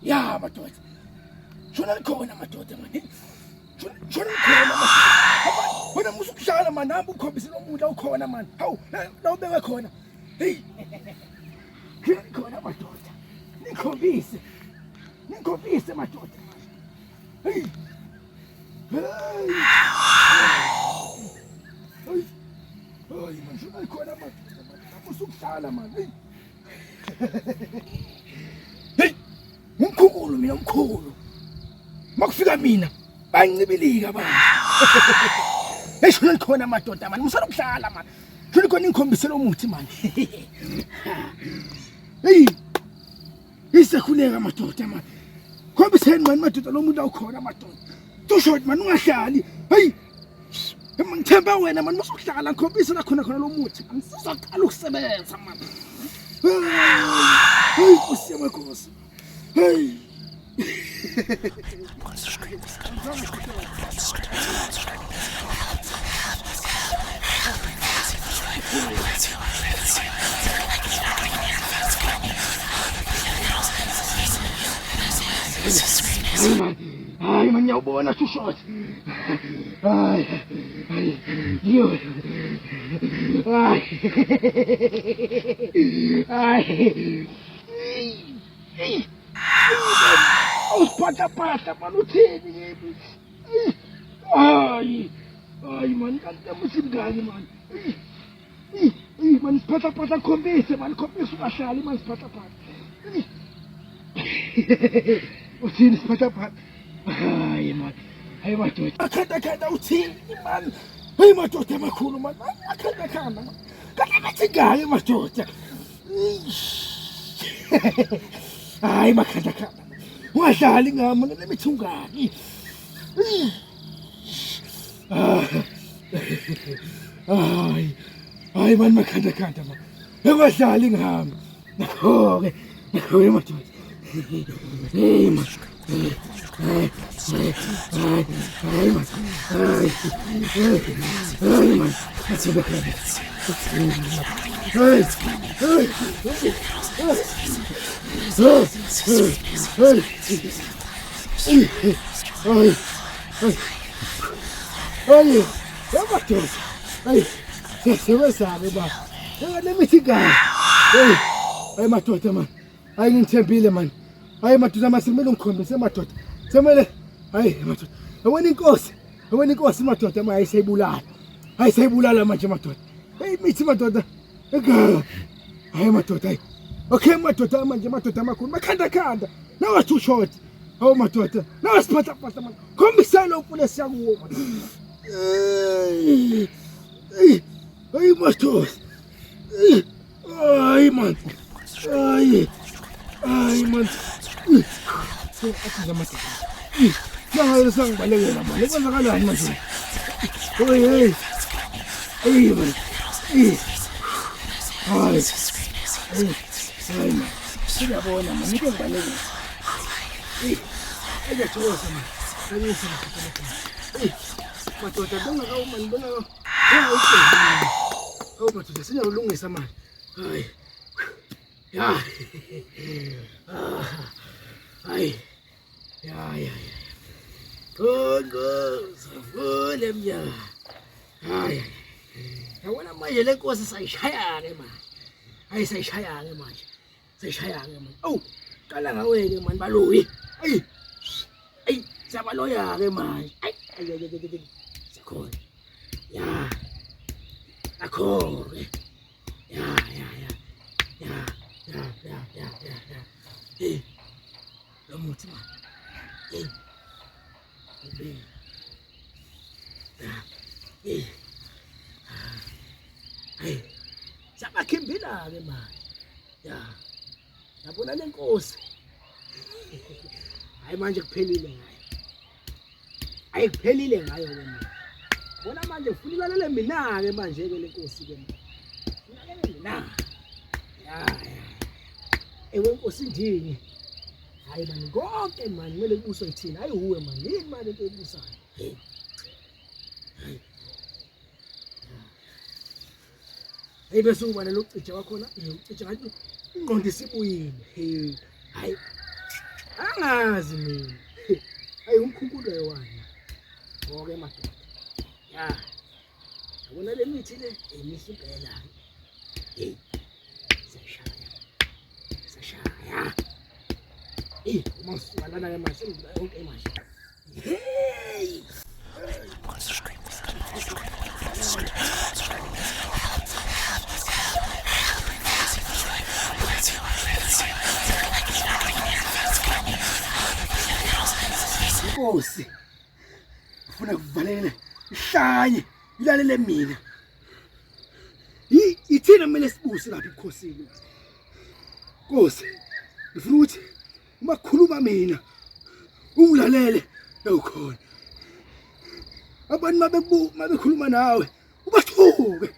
Ya madoda. Shona likhona madoda mani. Shona likhona madoda. Wena musa ukudlala mani, hamba ukhombise lo muntu awukhona mani. Hawu, la ubekwe khona. Hey. Shona likhona madoda. Nikhombise. Nikhombise madoda. Hey. Hey. Hey. Hayi man, shona likhona madoda. Musa ukudlala mani. Hey. Hey, ngumkhulu mina umkhulu. Makufika mina bancibilika abantu. Hey, shona likhona madoda mani, musana ukudlala mani. Shona likhona ingikhombisela umuthi mani. Hey. Isekhuleka madoda mani. Khombiseni mani madoda lo muntu awukhona madoda. Too short mani ungahlali. Hey. Ngithembe wena mani musukuhlala ngikhombise la khona khona lo muthi. Angisizaqala ukusebenza mani. Hey, Nkosi yamakhosi. Hey. Hayi man, ngiyawubona too short. Hayi. Hayi. Yo. Hayi. Hayi. Awusiphathaphatha man uthini kimi? Hayi. Hayi man, kanti amusimngani man. Man siphathaphatha khombise man, khombise ungahlali man siphathaphatha. Uthini siphathaphatha? Hayi man. Hayi madoda. Akhanda khanda uthini man? Hayi madoda amakhulu man. Akhanda khanda man. Kanti bathi ngayo madoda. Hayi makhanda khanda. Ungadlali ngami le mithi ungaki. Hayi. Hayi man makhanda khanda man. Ungadlali ngami. Nakho-ke. Nakho-ke madoda. Hey man. Hey, hey, hey, hey, man. Hey, hey, hey, man. Hey, hey, hey, hey, hey, hey. Hey, madoda. Hey, siyasebenza-ke baba. Le mithi kahle. Hey, hey madoda man. Hayi ngithembile man. Hayi madoda mase kumele ungikhombise madoda. Semele hayi madoda. Yabona inkosi. Yabona inkosi madoda manje ayisayibulala. Ayisayibulala manje madoda. Hey mithi madoda. Hayi madoda hayi. Okay madoda manje madoda amakhulu makhanda khanda. Nawa too short. Hawu madoda. Nawa siphatha phatha manje. Khombisa lo mfula siyakuwo. Hey. Hey. Hey madoda. Hayi man. Hayi. Hayi man. Nangabe sangibalekela manje. Kwenzakalani manje? Hey hey. Hey man. Hey. Hayi. Hayi man. Siyabona man. Ngike ngibalekela. Hey. Ayathokoza man. Hey. Madoda bengakawu man bengakawu. Hawu madoda siyawulungisa manje. Hayi. Ya. Hayi. Ya ya ya. Khongoza vule mnyama. Hayi. Yabona manje le nkosi sayishaya-ke manje. Hayi sayishaya-ke manje. Sayishaya-ke manje. Awu, qala ngawe-ke manje baloyi. Ayi. Ayi, siyabaloya-ke manje. Ayi, ayi, ayi, ayi, ayi. Sikhona. Ya. Akho-ke. Ya, ya, ya. Ya, ya, ya, ya, ya, ya. Hey. Lo muthi man. Hey. Hey. Ya. Hey. Hey. Sabakhimbila-ke manje. Ya. Yabona le nkosi. Hayi manje kuphelile ngayo. Hayi kuphelile ngayo ke manje. Bona manje ngifuna ilalele mina-ke manje-ke le nkosi-ke ilalele mina. Ya ya, ewe nkosi ndini, hayi mani, konke mani kumele kubuswe yithina, hayi uwe mani. Yini mani into ebusayo? Hey, hey, bese uba nalo cija wakhona, ucija ngathi ingqondo isibuyile. Hey, hayi, angazi mina. Hayi, umkhunkulo wani konke madoda. Ya, yabona le mithi le emihle impela. Hey, siyashaya, siyashaya. Eh, uma ngisuka lana-ke manje sengidlula yonke manje. Hey! Nkosi, ufuna kuvalele ihlanye, ilalele mina. Ithina kumele sibuse lapha ebukhosini. Nkosi, ngifuna ukuthi uma kukhuluma mina ungilalele nawukhona. Abantu mabekhuluma nawe ubathuke,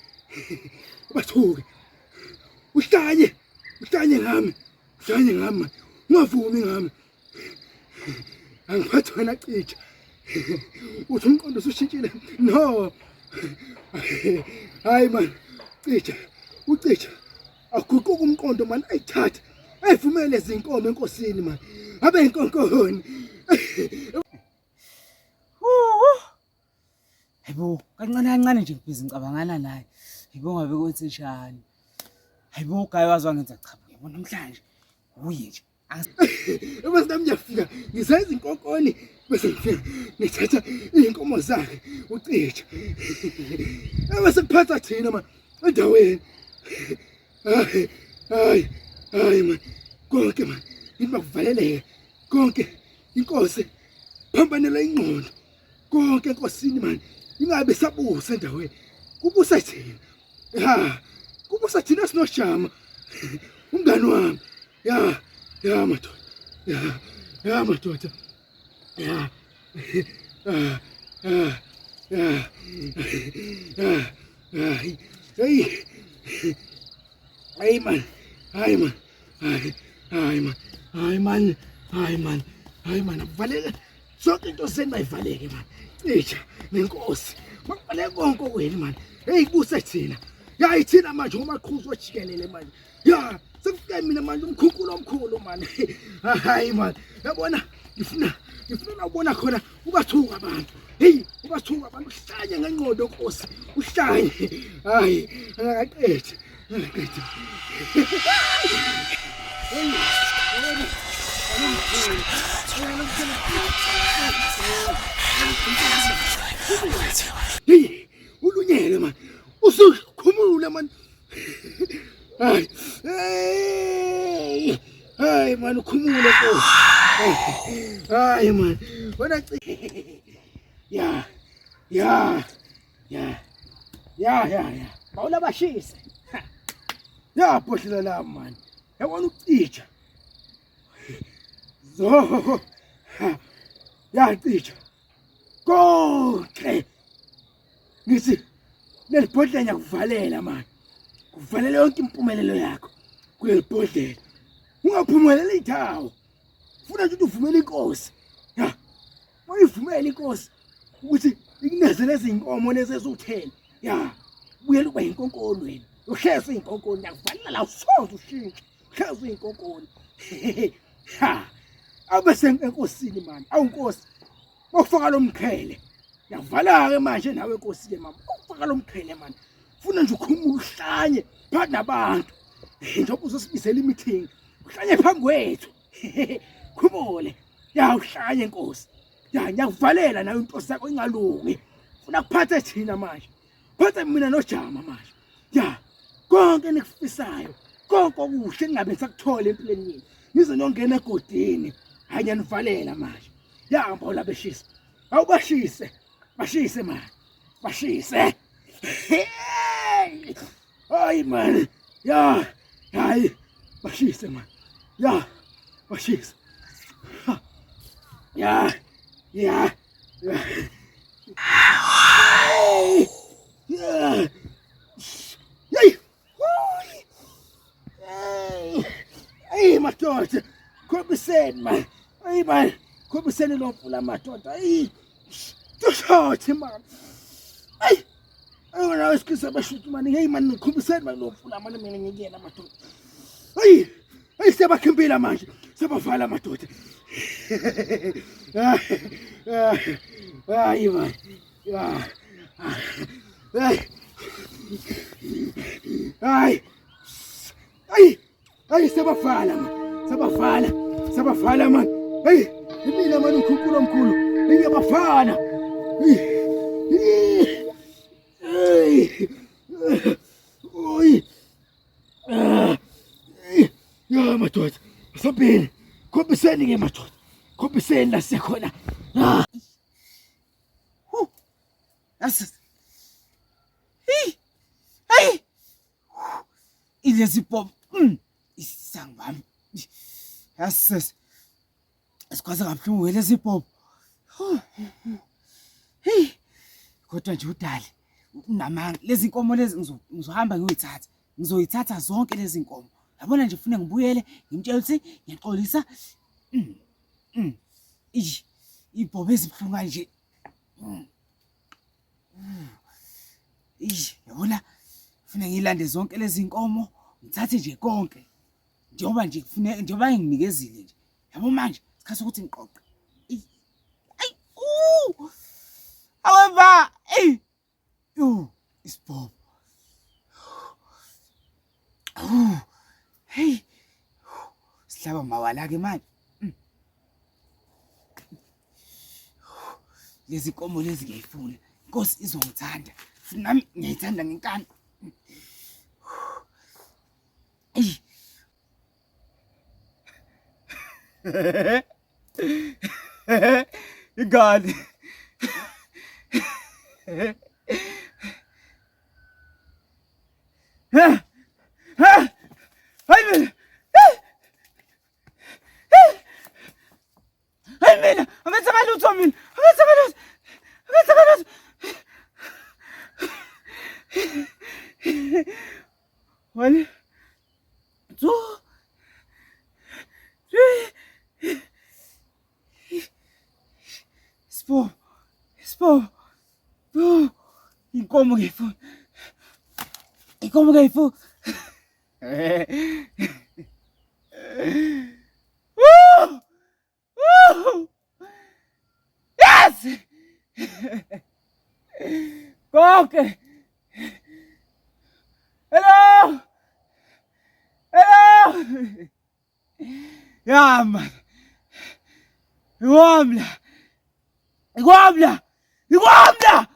ubathuke, uhlanye, uhlanye ngami, uhlanye ngami, ungavumi ngami. Angiphathi wena cija, uthi umqondo usushintshile. No, hayi man, cija, ucija aguquka umqondo man, ayithathe ayivumele izinkomo enkosini man, abe inkonkoni. Hayibo, kancane kancane nje ngibhizi ngicabangana naye. Hayibo, ngabe kwenze njani? Hayibo, ugayi wazi wangenza cha, yabo namhlanje. Uye nje. Bese nami ngiyafika ngisenza inkonkoni, bese ngifika ngithatha iy'nkomo zakhe ucija, bese kuphatha thina man endaweni. Hayi, hayi, hayi man, konke man ngithi makuvaleleke konke. Inkosi phambanela ingqondo konke enkosini man, ingabe sabusa endaweni, kubusa thina. Ya, kubusa thina sinoshama umngani wami. Ya, ya madoda, ya, ya madoda, ya, ah, ah, ah, ah, ah, hey, hey man, hayi man, hayi, hayi man, hayi man, hayi man, hayi man, akuvaleke zonke into zenu, bayivaleke man. Cisha nenkosi, makuvaleke konke okwenu man. Hey, kubuse thina. Ya, ithina manje umaqhuzu ojikelele manje. Ya, sekufike mina manje umkhunkulu omkhulu man. Hayi man, yabona ngifuna ubona khona ubathuka abantu. Hey, ubathuka abantu, uhlanye ngengqondo nkosi, uhlanye. Hayi, angakaqedi, angakaqedi. Hey, yabona, hey, ulunyele man, usukhumule man. Hayi, hey, hayi man, ukhumule nkosi. Hayi man, wena ya, ya, ya, ya, ya, ya, bawula bashise. Ya, bhodlela lami man, yabona ukucija zo, ya cija konke. Ngithi leli bhodlela ngiyakuvalela mani, kuvalela yonke impumelelo yakho kuleli bhodlela, ungaphumeleli indawo. Funa nje ukuthi uvumele inkosi, ya, uyivumele inkosi ukuthi ikuneze lezi inkomo lezi eziwuthele. Ya, buyela ukuba yinkonkoni wena, uhlezi uyinkonkoni. Ngiyakuvalela la, usoze ushintshe, uhlezi uyinkonkoni. Ha, abe enkosini mani. Awu nkosi, ufaka lo mqhele, ngiyakuvala-ke manje nawe nkosi-ke mama, ufaka lo mqhele mani. Funa nje ukhumule, uhlanye phakathi nabantu njengoba uzosibizela i-meeting, uhlanye phambi kwethu. Khumule, ya, uhlanye nkosi. Ya, ngiyakuvalela nayo into zakho ingalungi. Funa kuphathe thina manje, phathe mina nojama manje. Ya, konke enikufisayo, konke okuhle ningabe nisakuthola empilweni yenu, nize niyongena egodini. Hayi, ngiyanivalela manje. Ya, mbola beshisa, awubashise, bashise manje, bashise. Hayi man, ya, hayi, bashise man, ya, bashise. Ya, ya, ya. Hey! Yeah! Hey! Hey! Hey madoda! Khombiseni man. Hey man, khombiseni lo mfula madoda. Hey! Tushothi man. Hey! Ayo nawe sikhisa abashuthi man. Hey man, ngikhombiseni man lo mfula man mina ngikuyena madoda. Hey! Hey sebakhimpila manje. Sebavala madoda. Hayi man. Hayi. Hayi. Hayi. Hayi sebafala man. Sebafala. Sebafala man. Hey, imina man ukhukulu omkhulu. Ngiyabafana. Hey. Hey. Oy. Ya madoda. Sambeni. Khombiseni ke madoda. Khombiseni la sikhona. Ah. Hu. Yas. Hey. Hey. Ilezi pop. Isangibami. Yas. Sikwazi kabuhlungu lezi pop. Hey. Kodwa nje udali unamanga lezi nkomo lezi ngizohamba ngiyoyithatha. Ngizoyithatha zonke lezi nkomo. Yabona nje ufune ngibuyele ngimtshele ukuthi ngiyaxolisa. Ibhobo ezibuhlungu kanje. Yabona ufune ngilande zonke lezi nkomo ngithathe nje konke. Njengoba nje kufune njengoba nginikezile nje. Yabo manje isikhathi sokuthi ngiqoqe. Ayi, Aweba, ey. Yo, isibhobo. Hey. Sihlaba mawala ke manje. Lezi nkomo lezi ngiyayifuna. Inkosi izongithanda. Futhi nami ngiyayithanda ngenkani. Ey. Ingane. Hayi mina. Hayi mina, angenzeka lutho mina. Angenzeka lutho. Angenzeka lutho. One, two, three. Sipho, Sipho. Oh, inkomo ngiyifuna. Inkomo ngiyifuna. Woo! Woo! Yes! Konke. Hello! Hello! Ya man. Ikwami la. Ikwami la. Ikwami la.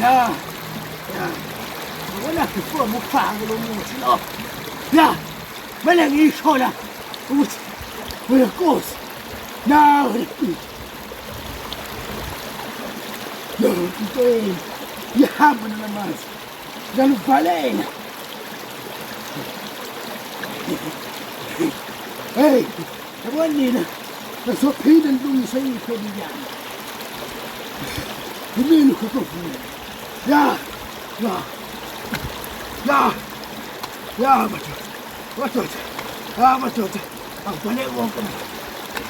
Ya. Ya. Yabona before ngufake lo muthi lo. Ya. Kumele ngisho la ukuthi wena Nkosi nawe yonke into yenu ihamba nalamanzi ngiyaluvalela. Hey, yabona nina ngizophinde nilungise ikheli yami. Yimini ukhokhovula. Ya, ya, ya, ya madoda, madoda, ya madoda, akuvale konke madoda.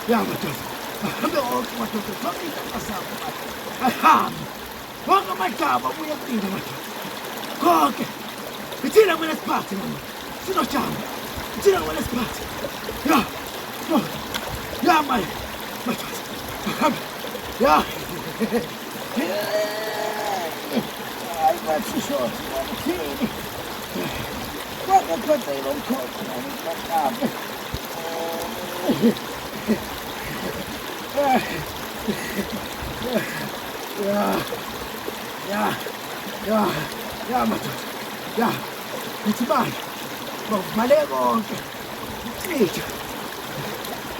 Ya madoda, ahambe wonke madoda, zonke iy'nhlaka zabo ahambe. Wonke amagama abuye kumina madoda. Konke. Ithina kumele siphathe mama. Sinojama. Ithina kumele siphathe. Ya, ya, ya manje, madoda, ahambe. Ya. Hayi bathi short, ngithini? Kwakuphatha ilomkhokho nami. Ya. Ya. Ya. Ya madoda. Ya. Ngithi manje makuvale konke. Cishe.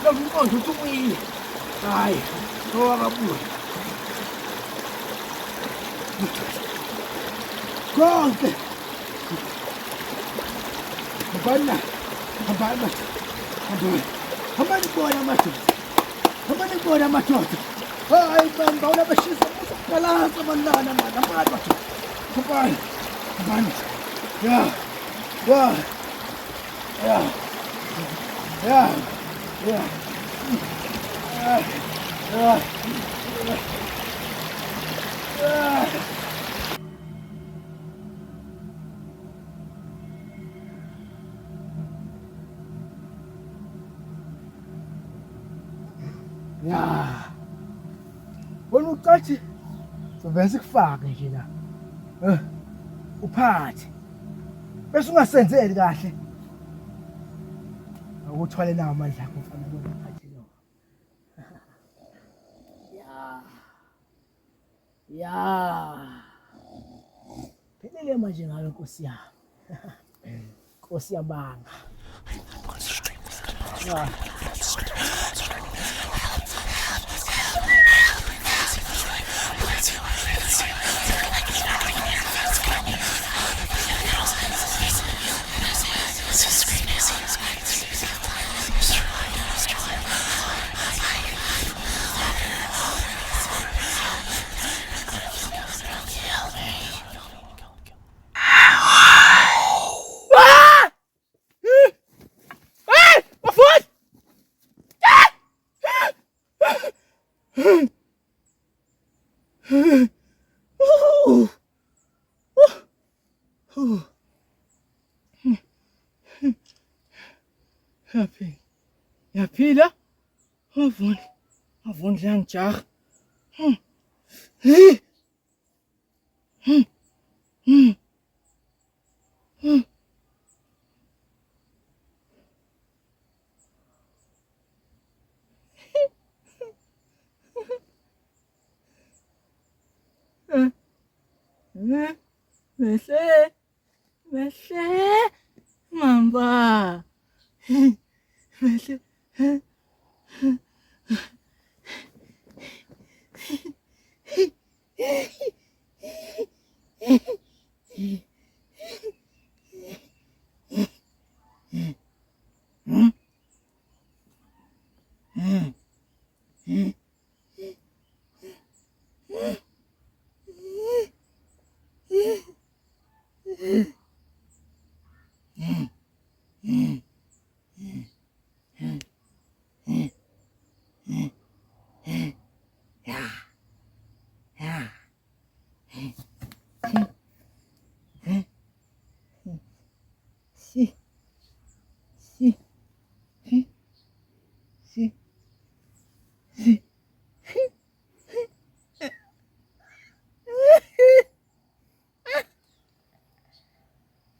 Lo mqondo uthi ubuyile. Hayi, owakabuya. Konke. Hambani la. Hambani madoda. Hambani. Hambani kubona madoda. Hambani kubona madoda. Hayi man, bawula beshisa balansa manana man. Hambani madoda. Hambani. Hambani. Ya. Ya. Ya. Ya. Ya. Ya. Ya. Ya. Ya. Wena ucathi sovese sikufake nje la. Eh. Uphathe. Bese ungasenzeli kahle. Akuthwale nawo amandla akho mfana bona uphathe lo. Ya. Ya. Phelele manje ngawe Nkosi yami. Nkosi yabanga. Ya. Yaphila. Yaphila. Avuni. Avuni liyangijaha. Hey. Mehle. Mehle. Mamba. Mehle. Si. Si. Si. Si. Si.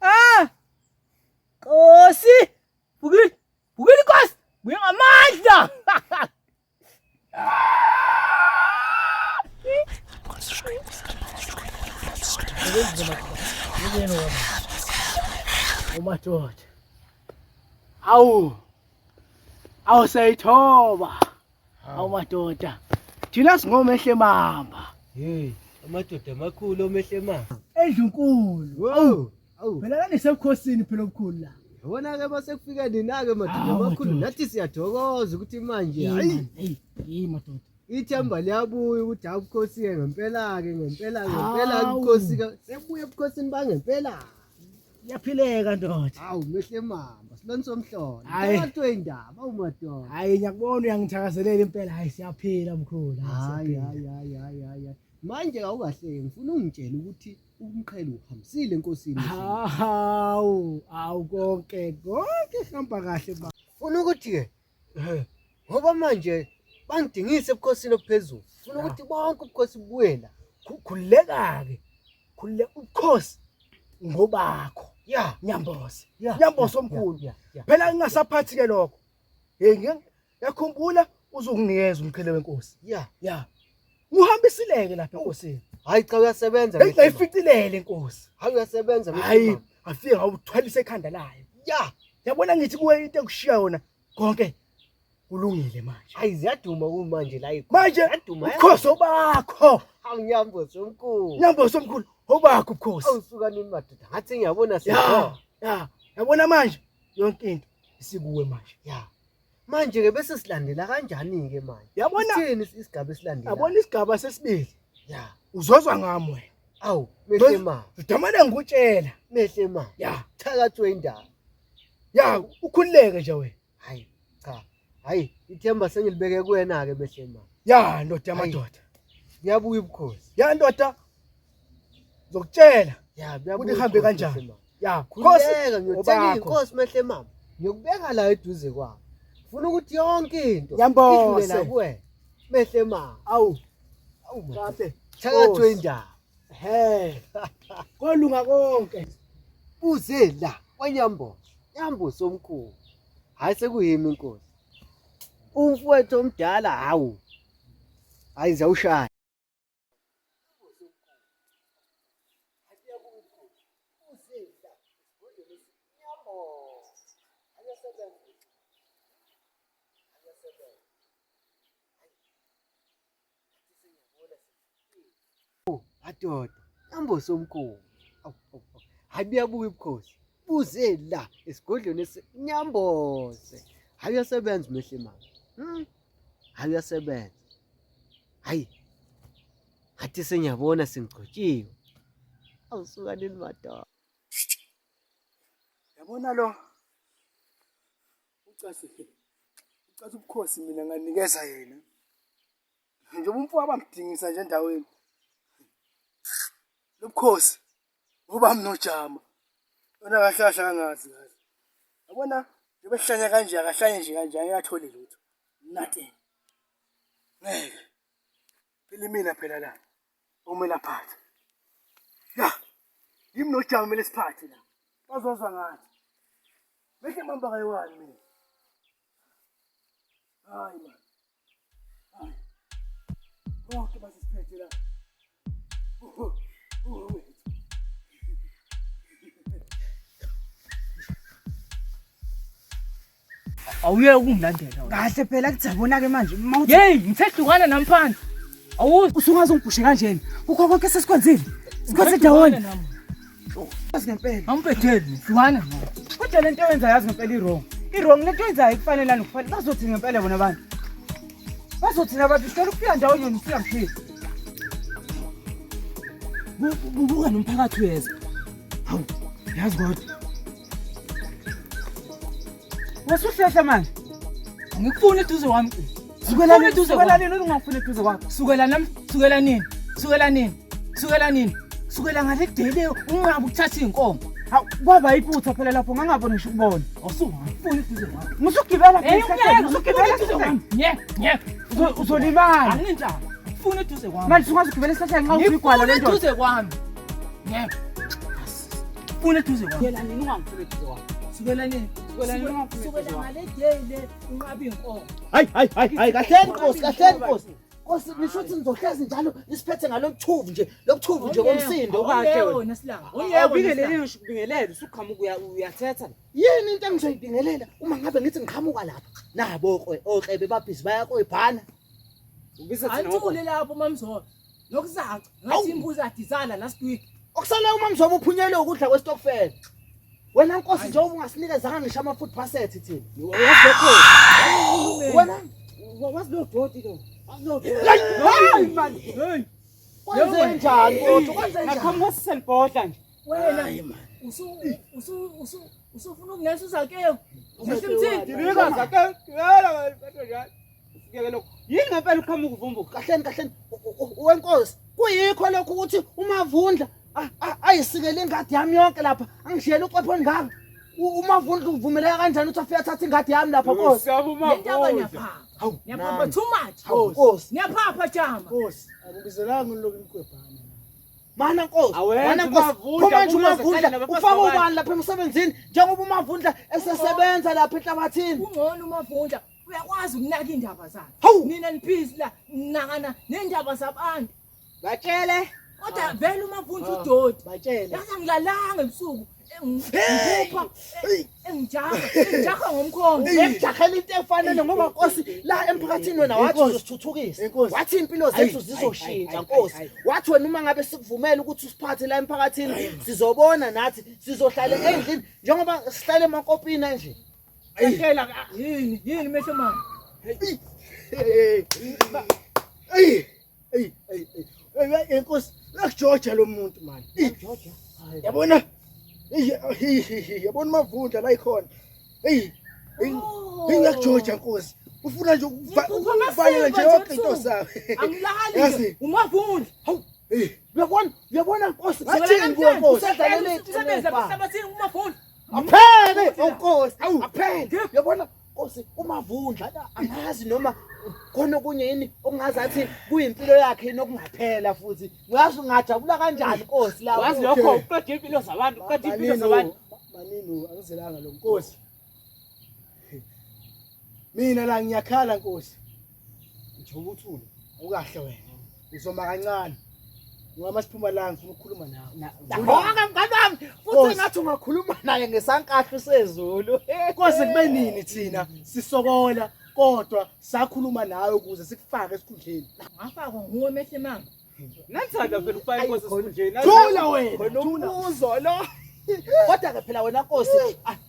Ah! Nkosi! Bukile! Bukile Nkosi! Buye ngamandla! Umadoda. Awu. Awu seyithoba. Awu madoda. Thina singomehle mamba. Hey, amadoda amakhulu omehle mamba. Endlunkulu. Awu. Awu. Phela la nisebukhosini phela obukhulu la. Yabona ke mase kufika nina ke madoda amakhulu nathi siyathokoza ukuthi manje hayi. Hey, hey madoda. Ithemba liyabuya ukuthi hawu ubukhosi ke ngempela ke ngempela ngempela ubukhosi ke sebuya ebukhosini bangempela. Iyaphileka ndoda. Hawu mehle mamba, siloni somhlolo. Phakathi wendaba awu madoda. Hayi ngiyakubona uyangithakazelela impela. Hayi siyaphila mkhulu. Hayi hayi hayi hayi hayi. Manje awukahleki ngifuna ungitshele ukuthi umqhele uhambisile enkosini. Hawu, awu konke konke hamba kahle ba. Funa ukuthi ke ngoba manje bangidingise ebukhosini obuphezulu. Funa ukuthi bonke ubukhosi bubuye la. Khululeka-ke. Khululeka ubukhosi ngobakho. Ya, Nyambose. Ya. Nyambose omkhulu. Phela ngingasaphathi ke lokho. Hey ngiyakhumbula uzokunginikeza umqhele wenkosi. Ya. Ya. Uhambisileke lapha enkosini. Hayi cha uyasebenza. Hey, ngayificilele inkosi. Hayi uyasebenza. Hayi, afike ngawuthwalisa ekhanda layo. Ya, yabona ngithi kuwe into engishiya yona konke kulungile manje. Hayi ziyaduma kumanje la ikho. Manje ziyaduma. Ubukhosi obakho. Hawu Nyambosi omkhulu. Nyambosi omkhulu obakho ubukhosi. Awusuka nini madoda? Ngathi ngiyabona siyabona. Ya, yabona manje yonke into isikuwe manje. Ya. Manje ke bese silandela kanjani ke manje? Yabona Sithini isigaba esilandela? Yabona isigaba sesibili. Ya. Uzozwa ngami wena. Awu, mehle ma. Udamane ngikutshela. Mehle ma. Ya. Thakathwe indaba. Ya, ukhululeke nje wena. Hayi, cha. Hayi, ithemba sengilibeke kuwena ke mehle ma. Ya, ndoda yamadoda. Buyabuya ubukhosi. Ya ndoda. Ngizokutshela. Ya, ukuthi ihambe kanjani. Ya, khululeka ngiyothenga inkosi mehle mama. Ngiyokubeka la eduze kwami. Funa ukuthi yonke into Nyambose. idlule la kuwena. Mehle mama. Awu. Awu Kahle. Thakathwe indaba. He. Kolunga konke. Uze la kwaNyambosi. Nyambosi omkhulu. Hayi sekuyimi inkosi. Umfowethu omdala hawu. Hayi zawushaya. Madoda, Nyambosi omkhulu. Awu, awu, awu. Hayi buyabuya ubukhosi. Buze la esigodlweni Nyambose. Hayi uyasebenza umehle mama. Hayi uyasebenza. Hayi. Ngathi sengiyabona sengigcotshiwe. Awusuka nini madoda. Yabona lo. Ucasi. Ucasi ubukhosi mina nganikeza yena. Njengoba umfo abamdingisa nje endaweni. Lobukhosi ubami nojama. Wena kahle kahle angazi kahle. Yabona njengoba ehlanya kanje akahlanye nje kanje angeke athole lutho. Nothing. Ngeke. Phela imina phela la. Okumele aphathe. Ya. Yimi nojama kumele siphathe la. Bazozwa ngathi. Mehle mamba kayiwani mina. Hayi man. Hayi. Konke basisiphethe la. Awuyeke ukungilandela wena. Kahle phela kuthi yabona ke manje uma uthi Yeyi, ngithe hlukana nami mfana. Awuzi. usungaze ungibhushe kanjena. Kukho konke sesikwenzile. Sikwenze ndawonye. Yazi ngempela. Angibhedeli, hlukana nami. Kodwa lento oyenzayo yazi ngempela i-wrong. I-wrong lento oyenzayo ikufanelani ukufanele. Bazothi ngempela bona abantu. Bazothi nabantu sicela ukufika ndawonye nifika mhleli. Buka nomphakathi uyeza. Hawu, yazi kodwa. Wasuhlehla manje. Angikufuni eduze kwami. Sukela Ngifuna eduze sukela kwami. nini ungangifuni eduze kwakho? Sukela nami, sukela nini? Sukela nini? Sukela nini? Sukela ngale kudele unqaba ukuthatha iy'nkomo. Hawu, kwaba iphutha phela lapho ngangaboni ngisho ukubona. Awusuka, ngifuni eduze kwami. Musugibela Hey, phela, ungiyeke, musugibela ngifuna eduze kwami. Nye, nye. Uzolimala. Anginendaba. Ngifuna eduze kwami. Manje ungaze ugibele esihlahleni nxa uthi igwala Ngifuna le ndoda. eduze kwami. Nye. Ngifuna eduze kwami. Sukela nini ungangifuni eduze kwakho? Sukela nini? Sukela nini ungangifuni Sukela eduze kwakho? ngale day le unqaba iy'nkomo. Hayi hayi hayi hayi kahleni Nkosi kahleni Nkosi. Nkosi nisho ukuthi nizohlezi njalo nisiphethe ngalokuthuvu nje lokuthuvu nje komsindo. Awukahle wena. Wena silanga. Awubingelele ngisho ukubingelela usuqhamuka uyathetha. Yini into engizoyibingelela uma ngabe ngithi ngiqhamuka lapha? Nabo oklebe babhizi bayakoyibhana. Ubiza thina Ayithule lapho mamzobe. Nokuzaca ngathi imbuzi adizala last week. Okusala uma mzobe uphunyelwe ukudla kwestokfela. Wena Nkosi njengoba ungasinikezanga ngisho ama-food passet thina. Wena Wazi lo doti lo. Wazi lo doti. hayi man. Hey, Kwenze njani kodwa kwenze njani? Ngaqhamuka siselibhodla nje. wena usu usu usu usufuna ukungenisa uZakewu. Ngisho mthini? Dilika Zakewu. Yela njalo. Siyeke lokho. Yini ngempela uqhamuka uvumbuka? Kahleni kahleni wenkosi kuyikho lokho ukuthi uMavundla ayisikele ingadi yami yonke lapha angishiyele uqopho olungaka. UMavundla uvumeleka kanjani ukuthi afike athathe ingadi yami lapha Nkosi? Le ndaba niyaphapha. Hawu, Niyaphapha nami. too much. Hawu Nkosi. Niyaphapha jama. Nkosi, akubizelanga ulokhu imkwebhana. Mana Nkosi, Awenzi mana Nkosi. uMavundla, Pho manje ubuye uMavundla uzohlala nabafazi ufaka babantu. ubani lapha emsebenzini njengoba uMavundla esesebenza lapha enhlabathini? Kungcono uMavundla. Uyakwazi ukunaka indaba zakhe. Hawu! Nina niphisi la nakana nendaba zabantu. Batshele. Kodwa vele uMavundla udoti. Batshele. Yazi angilalanga ebusuku. Ngiphupha engijaha, engijaha ngomkhondo. Ngiyakujahela into efanele ngoba Nkosi la emphakathini wena wathi Inkosi. uzosithuthukisa. Inkosi. Wathi impilo zethu Ayi, zizoshintsha ayi, Nkosi. ayi, ayi. Wathi wena uma ngabe sikuvumela ukuthi usiphathe la emphakathini sizobona nathi sizohlala endlini njengoba sihlale emankopini nje. Batshela Yini, yini mehlo mama? Hey, hey, hey, hey, hey, inkosi, uyakujoja lo muntu man. Yabona? Hey, hey, hey, yabona Mavundla la ikhona. Hey, hey, uyakujoja nkosi. Ufuna nje ukuvalela nje yonke into zakhe. Angilali Yazi. nje. UMavundla. Hawu, hey, Uyabona? Uyabona Nkosi? Ngathini kuwe Nkosi? Usadlalele Usebenza emhlabathini uMavundla. Aphele Nkosi. Awu. Aphele. Uyabona Nkosi uMavundla angazi noma khona okunye yini okungazathi kuyimpilo yakhe nokungaphela futhi. Uyazi ungajabula kanjani Nkosi la. Wazi lokho uqeda impilo zabantu, uqeda impilo zabantu. Manino, angizelanga lo nkosi. Mina la ngiyakhala nkosi. Njengoba uthule. Awukahle wena. Uzoma kancane. Ngoba masiphuma la ngifuna ukukhuluma nawe. Ngoba mngani wami futhi Nkosi. ngathi ungakhuluma naye ngesankahlu sezulu. Nkosi kube nini thina sisokola kodwa sakhuluma nawe ukuze sikufake esikhundleni. Ngafakwa nguwe mehlo mama. Nanithanda phela ukufaka inkosi esikhundleni. Thula wena. Khona Thula. umbuzo lo. Kodwa ke phela wena Nkosi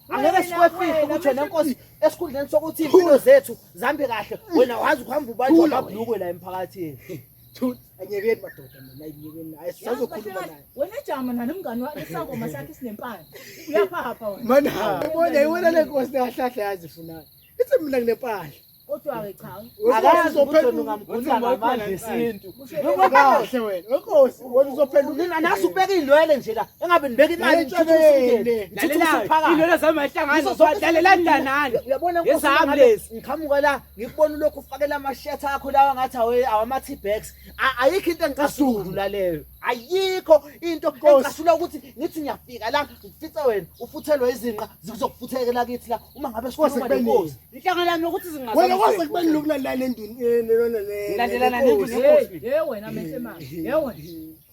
angeke Wena, sikwefihle wena, ukuthi wena Nkosi esikhundleni sokuthi impilo zethu zihambe kahle wena wazi ukuhamba ubanjwa Thula amabhulukwe la emphakathini. Thula. Anyekeni madoda mina ayiyekeni naye. Sizokhuluma naye. Wena jama nalo mngani wakhe isangoma sakhe sinempande. Uyaphapha wena. Mana, yabona yibona le nkosi kahlahle yazi ifunani. Ithi mina nginempahla. Kodwa ke cha. Akazi ukuthi wena Uzophenduka ungamgunda ngamandla esintu. kahle wena. Wenkosi, wena uzophenduka. Nina nasu ubeka iy'nwele nje la engabe nibeka imali Nalentshebele. ngithuthukise umphakathi. Lalela, zami ayihlangani. Yizo zonke Lalelani nani. Uyabona Nkosi Ezami uma ngabe lezi. ngiqhamuka la ngikubona ulokhu ufakela ama-shirt akho lawa ngathi awama-T-backs. Ayikho into engicasula leyo. Ayikho into engicasula ukuthi ngithi ngiyafika la ngifice wena ufuthelwe izinqa zikuzokufuthekela kithi la uma ngabe Nkosi, sikhuluma kube nini? nenkosi. Inhlangano yami yokuthi Wena kwase zingaze. kube nini ukulandela enduni lona le. Ngilandelana nenkosi. nendunu. Hey, hey wena mehlo mama. Hey wena.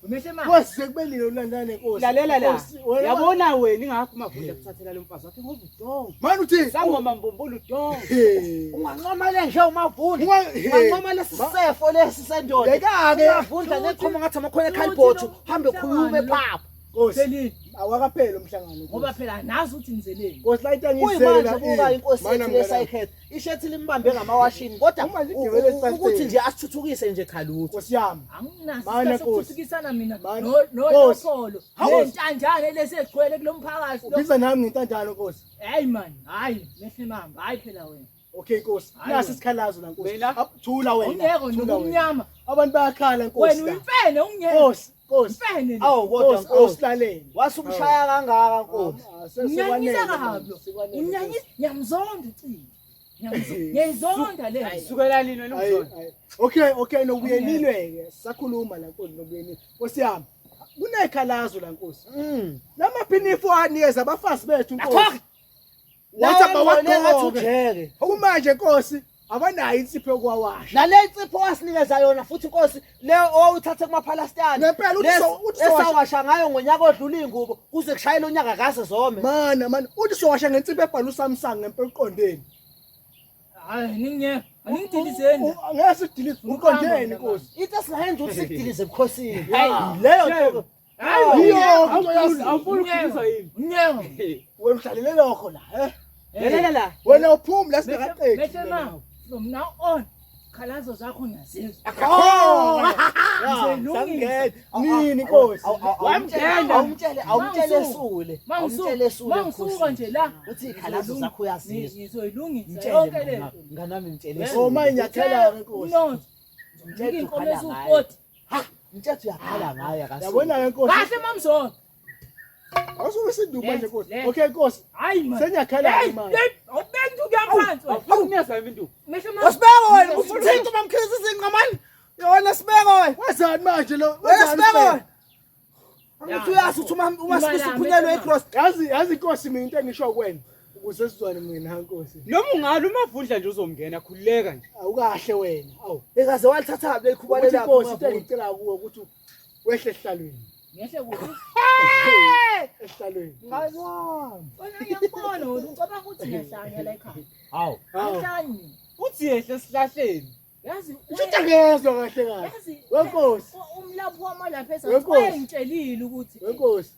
Mehlo mama. Nkosi sekube nini ukulandela nenkosi. Lalela la. Nkosi, wena- Yabona wena ingakho uMavundla kuthathela lo mfazi wakhe ngoba udongo. Manje uthi Sangoma mbumbulu udongo. Hey. Ungancoma le nje uMavundla. Ungancoma lesi sefo lesi sendoda. Beka-ke. UMavundla nekhoma ngathi amakhona ekhalibhothi hambe khulume phapha. Nkosi, Phelile. awakapheli umhlangano. Nkosi. Ngoba phela nazi ukuthi nizeleni. Nkosi la into angiyizele Kuyimanje la. buka inkosi Mana yethu mngani wami. lesayikhetha. Ishethi limbambe ngamawashini kodwa Uma ligibele esitrateni. ukuthi nje asithuthukise nje cha lutho. Nkosi yami. Anginaso Mana isikhathi Nkosi. sokuthuthukisana mina Mana. no Nkosi. nokholo. Hawu. Nentanjane lesi egcwele kulomphakathi lo. Ubiza nami ngentandalo Nkosi. Hayi man, hayi mehle mama, hayi phela wena. Okay Nkosi. Hayi Nasi wena. isikhalazo la Nkosi. Mina? Thula wena. Ungeke Thula wena. nokumnyama. Abantu bayakhala Nkosi. Wena la. uyimfene ungeke. Nkosi, Nkosi. Imfene le. Awu kodwa Nkosi Nkosi awusilalele. wasumshaya kangaka Nkosi. Ah, sekwanele, Unyanyisa kabi lo. sekwanele, Unyanyisa ngiyamzonda ucingo. Ngiyamzonda. Ngiyayizonda le. Sukela nini wena Ayi, ungizona? ayi. Okay, okay nokuyelilwe ke. Sakhuluma la Nkosi nokuyelilwe. Nkosi yami. Kunekhalazo la Nkosi. Mm. Lamaphinifu anikeza abafazi bethu Nkosi. Akho. Wathi Lawa ngathi abawagqoke. ujeke. Okumanje Nkosi abanayo insipho yokuwawasha. Nale insipho wasinikeza yona futhi Nkosi leyo owawuthathe kumaPalestine. Ngempela uthi uthi sowasha- Esawasha ngayo ngonyaka odlula ingubo kuze kushayele unyaka kaze zome. Mana mana uthi sowasha ngensipho ebhala uSamsung ngempela uqondeni. Hayi ningiyeke. Aningidilizeni. Angeke sidilize uqondeni Nkosi. Into esingayenza ukuthi sikudilize ebukhosini. Hayi, Leyo shame. nto. Hayi, Yiyo into yazi. Awufuni ukudilizwa yini? Unyeke. Wena uhlalele lokho la, eh? Lalela la. Wena uphumi la singakaqedi. Mehle mama, from now on khalazo zakho ngiyazizwa. Sangena. Nini Nkosi? Wamngena. Awumtshele awumtshele esule. Awumtshele esule. Mangisuka nje la. Uthi ikhalazo zakho uyazizwa. Ngizoyilungisa Mtshele yonke le mngani nto. mngani wami mtshele. Oh manje ngiyakhala ke Nkosi. Umnotho. Mtshele Nginika inkomo ukhala eziwu-40. Ha, mtshele uyakhala ngayo akasuki. Yabona ke Nkosi. Kahle mamzolo. Awusuke sinduku manje Nkosi. Le- Okay Nkosi. Hayi man. Sengiyakhala Hey, ke manje. hey, awubeki induku yaphansi wena. Awufuni ukunyazwa yini induku? Mehle mama. Wasibeko wena usuthinta mamkhize izinqa mani. Yona sibeko wena. Wenzani manje lo? Wena Wenzani sibeko Sibeko? wena. Angithi uyazi ukuthi uma Imali sibisi yami, uphunyelwe Mehle icross. Yazi yazi Nkosi mina into engisho kuwena. Ukuze sizwane mina Nkosi. Noma ungalo uMavundla nje uzomngena khululeka nje. Awukahle wena. Awu. Ekaze walithatha leli khubane Ukuthi lakho. Nkosi into engicela kuwe ukuthi wehle esihlalweni. Ngehle kuphi? Esihlalweni. Mngani wami. Wena ngiyakubona wena ucabanga ukuthi ngiyahlanya la ekhaya. Hawu. Hawu. Angihlanyi. Uthi yehle esihlahleni. Yazi Ushuthi angezwa kahle kahle. yazi Wenkosi. umlaphi wamalapha Wenkosi. esathi wayengitshelile ukuthi Wenkosi.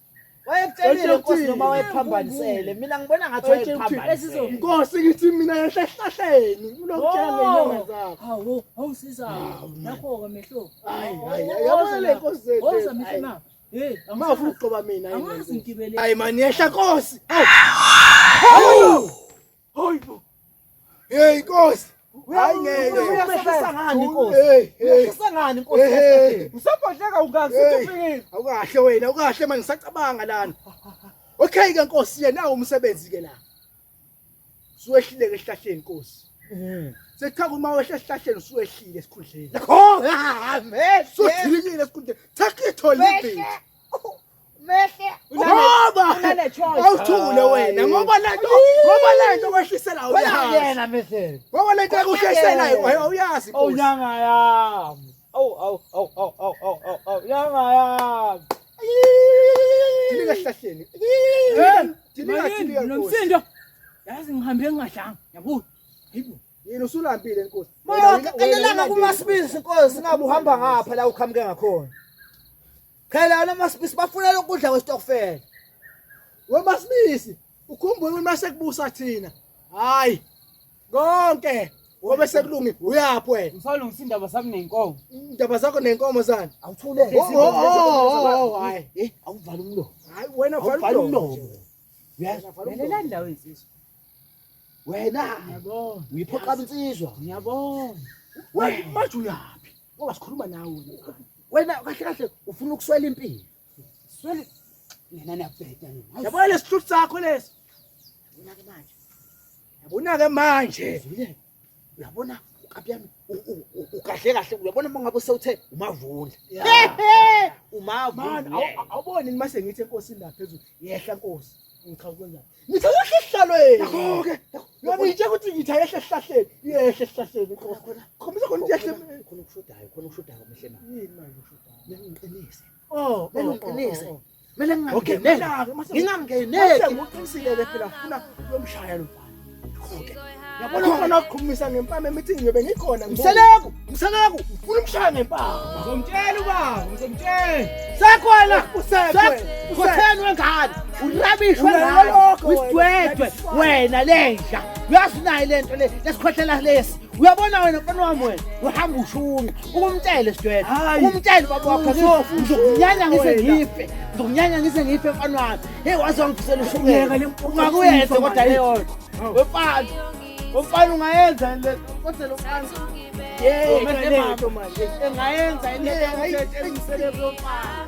Wayekutshelile Nkosi noma Wayetshela wayephambanisele. Mina ngibona ngathi Wayetshela ukuthini? wayephambanisele. Nkosi ngithi mina yehle esihlahleni. Ulokutshela ngenyanga zakho. Hawu, awungisiza. Nakho-ke mehlo. Hayi hayi yabona le nkosi zethu. Woza mehlo ma. Hey, Ma ufuna ukugcoba mina yini? Angazi ngigibele. Hayi man yehla Nkosi. Hawu. Hayi bo. Hey Nkosi. Hayi ngeke. Uyahlisa ngani Nkosi? Hey hey. Uyahlisa ngani Nkosi? Hey. Usabhodleka ungazi Hey. ukuthi ufikile. Awukahle wena, awukahle manje ngisacabanga lana. Okay ke Nkosi yena umsebenzi ke la. Suwehlile ke esihlahleni Nkosi. Sekukhaka uma wehla esihlahleni usuwehlile esikhundleni. Nakho, mehlo. Sudilikile esikhundleni. Take it or leave it. Mehlo. Ngoba Unale choice. awuthule wena ngoba lento ngoba lento kwehlisela Wena uyazi. yena mehlo. Ngoba lento ekuhlisela awuyazi Oh Nkosi. nyanga yami. Awu awu awu awu awu awu awu awu nyanga yami. Dilika esihlahleni. Dilika Malini, dilika Nkosi. Nomsindo. Yazi ngihambe ngingadlanga. Yabo. Hayibo. Yini usulambile Nkosi. Mawaqelelanga kumasibisi Nkosi ngabe uhamba ngapha la uqhamuke ngakhona. Phela namasibisi bafuna lokudla kwestokfela. Wemasibisi ukhumbule ukuthi mase kubusa thina. Hayi. Konke ngoba sekulungile uyaphi wena? Ngisalungisa indaba sami nenkomo. Indaba zakho nenkomo zani? Awuthule. Oh oh oh hayi. Eh, awuvala umlomo. Hayi wena Awuvala vala umlomo. umlomo. Uyazi Lalelani la wensizwa. wena Ngiyabona. uyiphoqa insizwa. Ngiyabona. Wena manje uyaphi? Ngoba sikhuluma nawe wena. Wena kahle kahle ufuna ukuswela impilo. Swele nina niyabheda nina. Hayi, Yabona lesihluthi sakho leso. Yabona ke manje. Yabona ke manje. Zwile. Uyabona ukapi yami ukahle kahle uyabona uma ngabe sewuthe umavundla. Yeah. Umavundla. Man, awuboni mase ngithi enkosini la phezulu, yehla nkosi. Ngichaza kwenzani? Ngithi yehle esihlalweni. Nakho-ke. Yona ngitshela ukuthi ngithi ayehle esihlahleni, yehle esihlahleni nkosi. Khombisa khona ukuthi yehle. Khona okushodayo, khona okushodayo mehle mama. Yini manje ushodayo? Kumele ngiqinise. Oh, Kumele ngiqinise. Kumele Okay, ngingangeneki. mina-ke mase Ngingangeneki. ngiqinisile ke phela funa uyomshaya lo mfana. Yabona khona ukuqhumisa ngempama emeeting ngiyobe ngikhona ngibona. Mseleku, Mseleku, Ufuna umshaya ngempama. Ngizomtshela ubaba, ngizomtshela. sekhona. Usekwe. Khotheni wengane, urabish Unayo wengane, lokho wena. usidwedwe wena lenja. Uyazi nayo lento le, lesikhwehlela lesi. Uyabona wena mfana wami wena, uhamba ushunqa, ukumtshele sidwedwe. Hayi. Ukumtshele baba wakho Usofa, ngizokunyanya ngize wena. ngife. Ngizokunyanya ngize ngife mfana wami. Hey waze wangifisela ushukela. Yeka le mpuco Ungakuyenza sifa kodwa manje. leyo nto. Wemfana. Wemfana ungayenza le kodwa lo mfana. Yeka Manje lento manje. Engayenza into Yeka, emsele lo mfana.